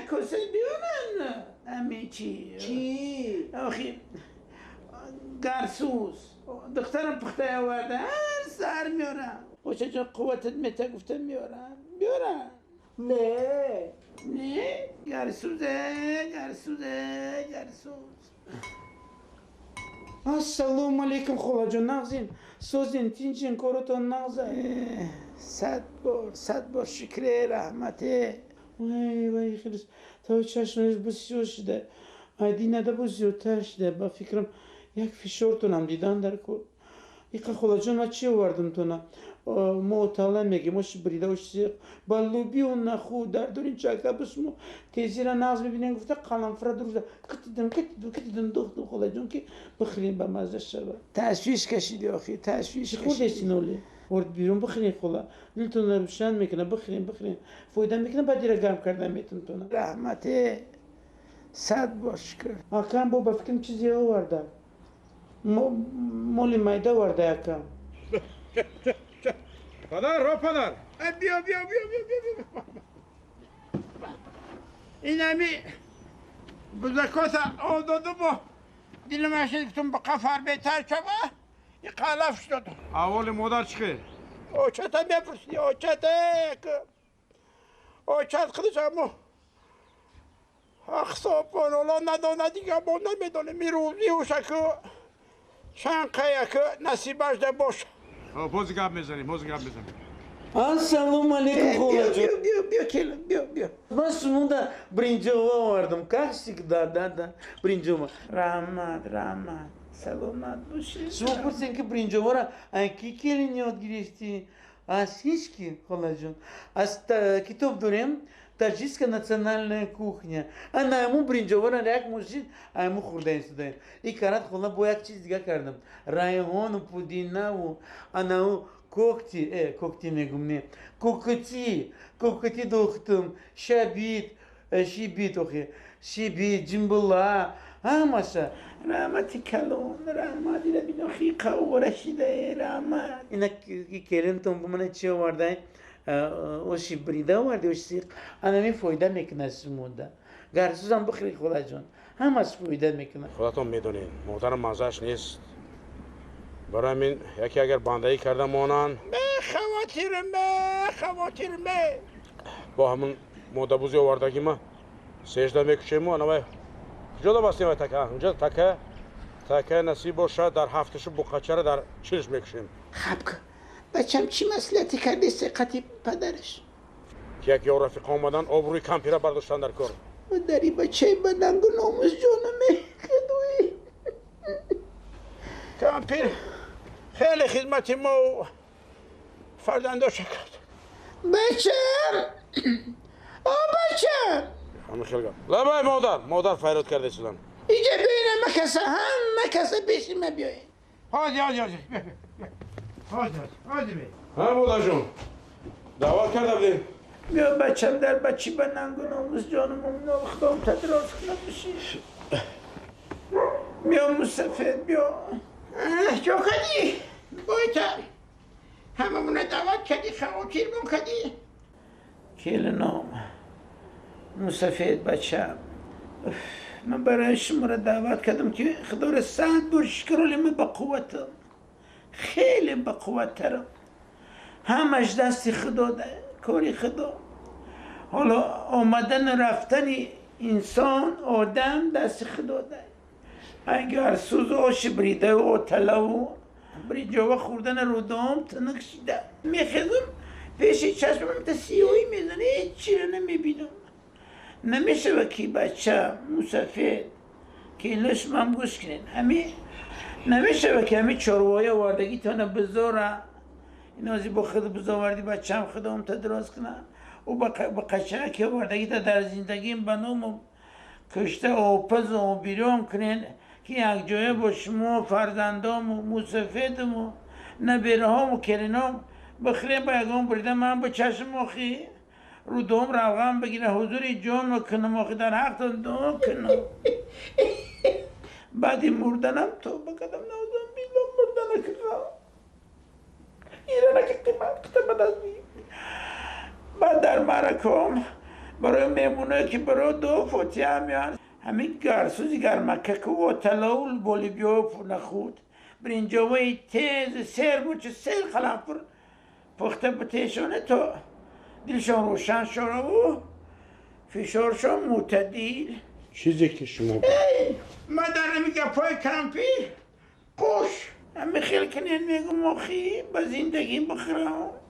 Як коса биёран. Ами чи? Чӣ? Охи гарсуз. Духтарам пухта оварда. Ҳар саҳар меорам. Оша ҷон, қувватат мета гуфта меорам. Биёрам. Не. Не? Гарсузе, гарсузе, гарсуз. Ассалому алейкум, холаҷон, нағзин? Созин, тинчин, коротон нағза? Сад бор, 100 бор шукре, раҳмате. Вай, вай, хеле то чашмаш бисёр шуда. Айдинада бо зиёдтар шуда. Ба фикрам, як фишортонам дидан дар кор. Иқа, холаҷон, ман чӣ овардам тона? Мо отала мегем, оши брида, оши ба лубио наху дар дорин чака бисмо тезира нағз мебинем гуфта қаламфура дурӯза китидим, китидим, китидим, духтум, холаҷон, ки бихӯрем, ба мазза шава. Ташвиш кашиди, охи, ташвиш. Хӯрдеси ноли орд бирун бихӯрен, хола, дилтонро рӯшан мекунад, бихӯрен, бихӯрен, фоида мекунад, баъд ира гарм карда метун тона. Раҳмате, 100 бор шукр. Акам бо ба фикрам чизе оварда, моли майда оварда, акам. Падар, о падар. Биё, биё, биё, биё, биё, биё. Инами бузакота ододуму дилам шид, гуфтум ба қафар беҳтар шава, и қалаф шуд. Аҳволи модар чӣ хел? Очата мепурсиди, очата, очат худашамо ҳақсобонола надона, дига мо намедонем, ирӯзи ушаку чанқаяку насибаш да боша. Хоб, ҳозир гап мезанем, ҳозир гап мезанем. Ассалому алейкум, холаҷон. Биё, биё, биё, келин, биё, биё. Ман шумода бринҷова овардам, как всегда, да, да, бринҷова. Раҳмат, раҳмат, саломат бошед. Шумо пурсем, ки бринҷоваро ки келин ёд гирифтӣ? Аз ҳеҷ ки, холаҷон, аз китоб дорем, «Таджикская национальная кухня», ана айму бринҷовара як мошин айму хӯрда истодаем. И карат, хола, бо як чиз дига кардам, райҳону пудинаву анау кокти, кокти мегум, не, кокати, кокати дохтум, шабит, шибит, охи шибит, ҷимбула, ҳамаша. Раҳмати калон, раҳмат, ина бино, хиқа овара шидае, раҳмат. Ина келинтон бо мана чи овардай? Оши брида оварди, оши сиқ, анами фоида мекунад шумода. Гарсузам бихӯри, холаҷон, ҳамаш фоида мекунад. Худатон медонед, модарам маззааш нест, барои ҳамин яке агар бандаӣ карда монанд. Бехавотирм, бехавотирм. Бо ҳамун модабузи овардагима сежда мекушему, анавай куҷо дабастем, вай така унҷа, така, така насиб бошад, дар ҳафташу буқачара дар чилш мекушем. Хабка, бачам, чӣ маслиҳате кардест қати падараш? Ки як ё рафиқа омадан, обрӯи кампира бардоштан дар кор. Дари бачаи ба нангу номус ҷонаме худои. Кампир хеле хизмати мо фарзандоша кард. Бачам, о бачам. Ҳамин хел гап, лабай, модар, модар файрод карда истодам. Иҷа биёин, ҳама каса, ҳама каса пеши ма биёин. Ҳозир, ҳозир, ҳозир, ҳозир, ҳозир. Ҳа, модарҷон, даъват карда будем. Биё, бачам, дар бачи ба нангу номус ҷонум, худом тадроз кунад биши. Биё, мусафед, биё. Чо кардӣ? Бойта ҳамамона даъват кардӣ, хавотирмон кардӣ. Келином, мусафед, бачам, ман барои шуморо даъват кардам, ки худоро 100 бор шукр, оли ман ба қувватам, хеле ба қувваттарам. Ҳамаш дасти худо, кори худо. Ҳоло омадану рафтани инсон, одам дасти худо. Агар сӯзу оши бридаву оталаву бриҷова хӯрдана рӯдоам тунук шида, мехезам, пеши чашмам та сиёҳӣ мезана, ҳеҷ чиро намебинам. Намешава ки, бача мусафед, ки лушмам гӯш кунед, ҳами намешава ки ҳами чорвои овардагитона бизора инози бо худ бизоварди, бачам, худом та дроз куна. Ӯ ба қачаки овардагита дар зиндагим ба ному кушта опазу обирён кунед, ки якҷоя бо шумо фарзандому мусафедуму набераҳому келином бихӯрем, ба ягон бурида ман бо чашм охи рӯдом равған бигира, ҳузури ҷон кунам, охи дар ҳақтон дуо кунам. Баъди мурданам тоба кардам, наузам билло, мурдана ки иранаки қимат кита ба даст. Баъд дар маъракаом Барои меҳмоное, ки барои дуо фотиҳа меоянд, ҳамин гарсӯзи гармакаку оталову болибиё нахуд биринҷоваи тезу сер бучу сер қаламфур пухта бутешоне, то дилшон рӯшан шававу фишоршон мӯътадил. Чизе ки шумо Ман дар ҳами гапҳои кампир қуш ҳами хел кинен мегум, охи ба зиндагӣ бихӯрам.